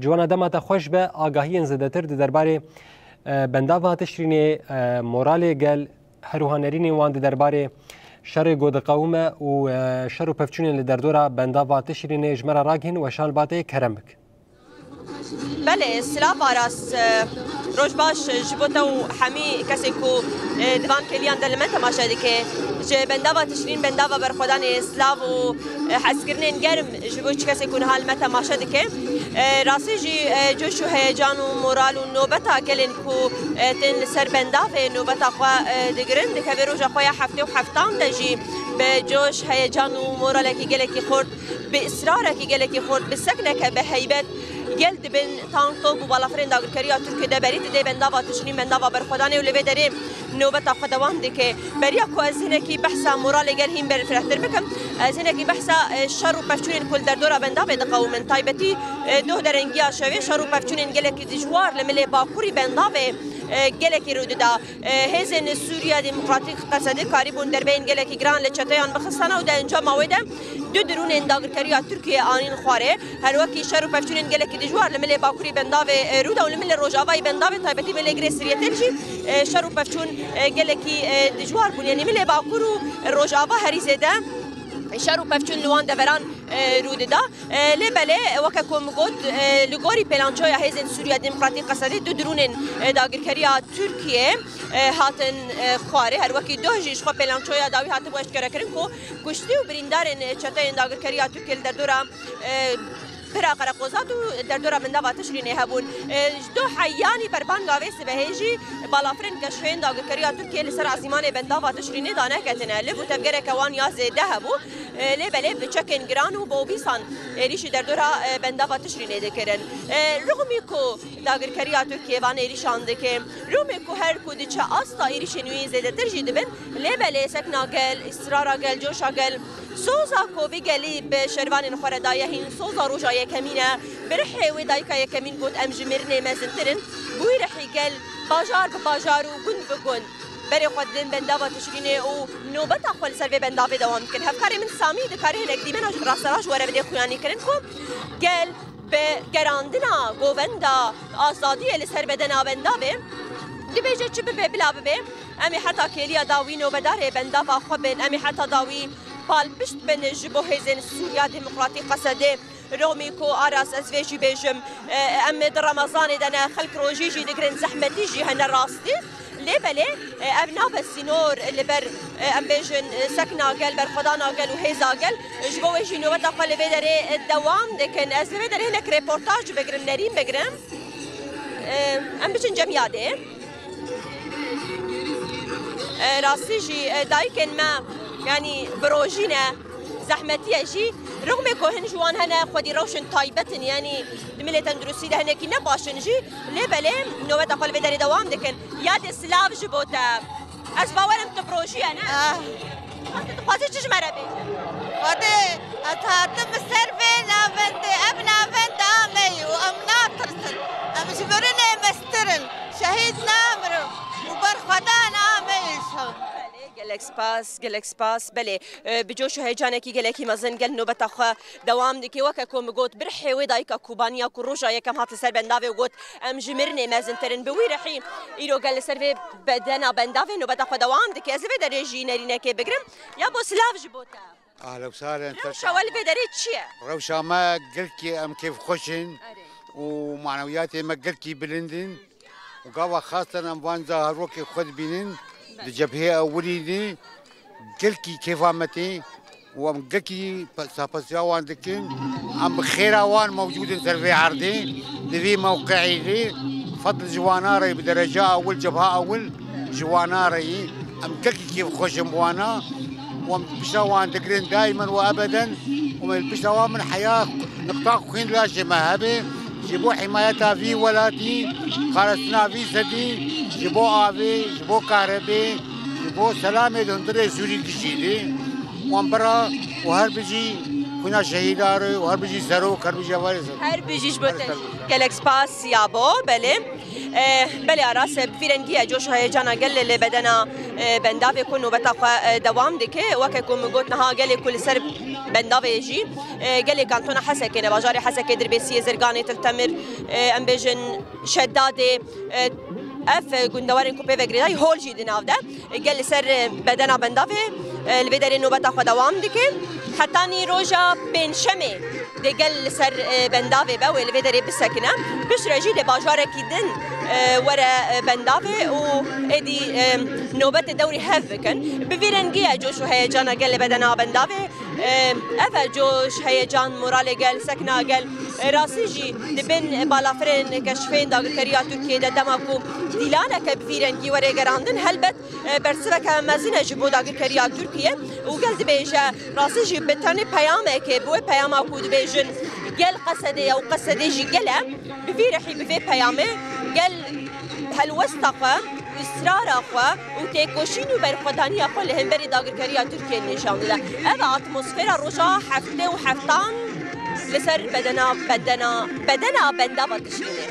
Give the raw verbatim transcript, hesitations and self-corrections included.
Ciwana, dema te xweş be, agahiyên zêdetir di derbarê, e, bendava Tişrînê, e, moralê gel, her wiha nerînên wan di derbarê şerê ku diqewime û, e, şer û pevçûnên li derdora bendava Tişrînê ji me re ragihîn, weşan ba te, kerem bik. Belê, silav Aras, e, roj baş ji bo te û hemî kesê ku, e, di van kêliyan de li me temaşe dike. Ji bendava Tişrîn, bendava berxwedanê silav û, e, hezkirinên germ ji bo çi kesê ku niha li me temaşe dike. E, rastî jî, e, coş û heyecan û moral û nobeta gelên ku, e, tên li ser bendavê nobeta xwe, e, digirin, dikeve roja xwe ya heftê û heftan de jî bi coş, heyecan û moralekî gelekî xurt, bi israrekî gelekî xurt, bi sekneke bi heybet gel dibin tank, top û balafirên dagirkeriya Tirkiyê de berî didê bendava Tişrîn, bendava berxwedanê û li vê derê nobeta xwe dewam dike. Beriya ku ez hinekî behsa moralê gel hîn berfirehtir bikim, ez hinekî behsa, e, şer û pevçûnên ku li derdora bendavê diqewimin, taybetî, e, doh derengiya şevê, şer û pevçûnên gelekî dijwar li milê bakurî bendavê, e, gelekî rû dida. E, hêzên Sûriya Demokratîk, Qesedê, karîbûn derbeyên gelekî giran li çeteyan bixistana û di encama wê de du dirûnên dagirkeriya Tirkiyê anîn xwarê. Her wekî şer û pevçûnên gelekî dijwar li milê bakurî bendavê, e, Rûda û li milê rojavayî bendavê, taybetî milê Girê Siriyetêl jî, e, şer û pevçûn, e, gelekî, e, dijwar bûn. Yanî milê bakur û rojava herî zêde şer û pevçûn li wan deveran, e, rû dida. E, lê belê, weke ku min got, e, li gorî pêlançoya Hêzên Sûriya Demokratîk, Qesedê, du dirûnên, e, dagirkeriya Tirkiyê, e, hatin, e, xwarê. Her wekî doh jî ji xwe pêlançoya dawî hatibû eşkerekirin ku kuştî û birîndarên, e, çeteyên dagirkeriya Tirkiyê li derdora, e, Pira Qereqozat û derdora bendava Tişrînê hebûn. E, ji doh heyanî berbanga vê sibehê jî balafirên keşfeyên dagirkeriya Tirkiyê li ser ezîmanê bendava Tişrînê daneketine. Liv û tevgereke wan ya zêde hebû. E, lê belê bi çekên giran û bi obîsan êrîşî derdora, e, bendava Tişrînê dikirin. E, rixmî ku dagirkeriya Tirkiyê van êrîşan dike, rixmî ku her ku diçe asta êrîşên wî zêdetir jî dibin, lê belê sekna gel, îsrara gel, coşa gel, soza ku vî gelî bi şervanên xwe re daye hîn, soza roja yekemîn e. Bi rihê wê dayika yekemîn got, em ji mirinê mezintir in. Bi wî rihî gel bajar bi bajar û gund bi gund berê xwe didin bendava Tişrînê û nobeta xwe li ser vê bendavê dewam dikin. Hevkarê min Samî dikare hinek dîmena ji rasterast were bide xuyanîkirin ku gel bi gerandina govenda azadiyê li ser bedena bendavê dibêje, çi bibe bila bibe, em ê heta kêliya dawî nobedarê bendava xwe bin, em ê heta dawî palpişt bin ji bo hêzên Sûriya Demokratîk, Qesedê. Romî ku Aras, ez vê jî bêjim, e, em di Remezanê de ne, xelk rojî jî digirin, zehmetî jî hene rastî. Lê belê, e, ev nabe sînor li ber, e, em bêjin, e, sekna gel, berxwedana gel û hêza gel. Ji bo wê jî nobeta xwe li vê derê, e, dewam dikin. Ez li vê derê hinek reportaj bigirim, nerîn bigirim. E, em biçin cem yadê. E, rastî jî, e, dayikên me, yanî bi rojî ne, zehmetî ye jî. Rixmê ku hin ji wan hene, xwedî rewşên taybet in, yanî di milê tenduristî de hinekî ne baş in jî. Lê belê nobeta xwe li vê derê dewam dikin. Yadê silav ji bo te. Ez bawerim tu bi rojî ye, ne? Ah. Dixwazî çi ji me re bêjî? Xwedê, ez hatim ser vê navendê. Ev navenda me ye û em natirsin. Em ji mirinê mestir in. Şehîd namirin û berxwedan a me ye. Belê, gelek spas, gelek spas. Belê, e, bi coş û heyecanekî gelekî mezin gel nobeta xwe dewam dike. Weke ku min got, bi rihê wê dayika Kobaniya ku roja yekem hate ser bendavê û got, em ji mirinê mezintir in. Bi wî rihî îro gel li ser vê bedena bendavê nobeta xwe dewam dike. Ez li vê derê jî nerînekê bigirim. Ya bo silav ji bo te. Ahla û sahlen. Rewşa we li vê derê çi ye? Rewşa me gelkî em kêfxweş in. Erê. Û manewiyatê me gelkî bilind in. Û gava xasten em van zarokê xwe dibînin. Di cebhê ewilî de gelkî kêfa me tê. Û em gelkî pe-, sapasiya wan dikin. Em bi xêra wan mewcûd in ser vê erdê. Di vî mewqeî de fedl ji wana re bi dereca ewil, cebha ewil ji wana re yî. Em gelkî kêfxweş in bi wana. Û em pişta wan digirin daimen û ebeden. Û em pişta wan bin heya niqta xwîn laşê me hebe. Ji bo himayeta vî welatî, parastina vî sedî, ji bo avê, ji bo kahrebê, ji bo selamê di hundirê Sûrî gişî de. Wan bira û her bijî. Kuna şehîdar û her bijî serok, her bijî hevalê serok. Her bijî ji bo te. Gelek spas yabo, belê. Eh, belê Aras, bi vî rengî ye coş heyecana gel li bedena, eh, bendavê ku nobeta xwe, eh, dewam dike. Weke ku min got niha gelê ku li ser bendavê jî, eh, gelê kantona Hesekê ne, bajarê Hesekê, Dirbêsiyê, Zirganê, Til Temir, eh, em bêjin Şedadê, eh, ev, eh, gundewarên ku pê ve girêdayî hol jî di nav de. Gel li ser, e, bedena bendavê, e, li vê derê nobeta xwe dewam dike. Hetanî roja pêncşemê dê gel li ser, e, bendavê be, wê li vê derê bisekine. Piştre jî dê bajarekî din, e, were, e, bendavê û êdî, e, nobetê dewrî hev bikin. Bi vî rengî ye coş û heyecana gel li bedena bendavê. E, ev e coş, heyecan, moralê gel, sekna gel. E, rastî jî di bin balafirên keşfên dagirkeriya Tirkiyê de dema ku dîlaneke bi vî rengî were gerandin, helbet e, bersiveke mezin e ji bo dagirkeriya Tirkiye û gel dibêje, rastî jî bi tenê peyamekê, bi wê peyama ku dibêjin gel Qesedê ye û Qesedê jî gel e, bi vî rihî, bi vê peyamê gel helwesta xwe, israra xwe û têkoşîn û berxwedaniya xwe li hemberî dagirkeriya Tirkiye nîşan dide. Ev e atmosfera roja heftê û heftan li ser bedena, bedena, bedena bendava tişrînê.